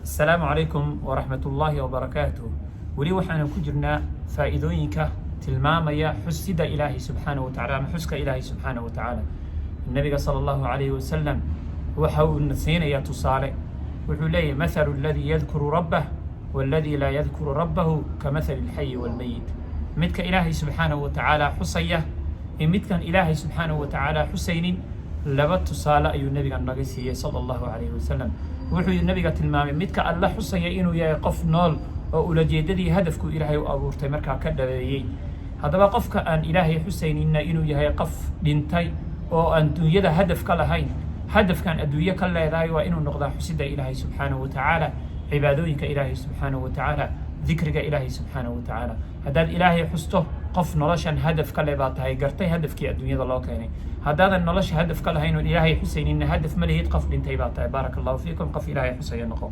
Asalaamu calaykum waraxmat ullaahi wabarakaatuh. Weli waxaanu ku jirnaa faa'iidooyinka tilmaamaya xusida Ilaahay subxaanahu wa tacala ama xuska Ilaahay subxaanahu wa tacaala. Nabiga sala Allahu calayhi wasalam waxa uu na siinayaa tusaale. Wuxuu leeyahy: "Mathalu aladii yadkuru rabbah walladii laa yadkuru rabbahu kamathali alxayi walmayit." Midka Ilaahay subxaanahu wa tacaala xusaya iyo midkan Ilaahay subxaanahu wa tacaala xusaynin, laba tusaale ayuu Nabiga naga siiyey sala Allahu calayhi wasalam. Wuxuu Nabiga tilmaamay midka Alla xusaya inuu yahay qof nool oo ulajeedadii hadafku Ilaahay u abuurtay markaa ka dhabeeyey. Haddaba qofka aan Ilaahay xusayninna inuu yahay qof dhintay oo aan dunyada hadaf ka lahayn. Hadafkan adduunyo ka leedahay waa inuu noqdaa xusida Ilaahay subxaanahu wa tacaala, cibaadooyinka Ilaahay subxaanahu wa tacaala, dikriga Ilaahay subxaanahu wa tacaala. Haddaad Ilaahay xusto, qof noloshan hadaf ka le baa tahay, gartay hadafkii adduunyada loo keenay. Haddaadan nolosha hadaf ka lahayn oon Ilaahay xusayninna, hadaf ma lihid, qof dhintay baa tahay. Baaraka Allahu fiikum. Qof Ilaahay xusaya noqo.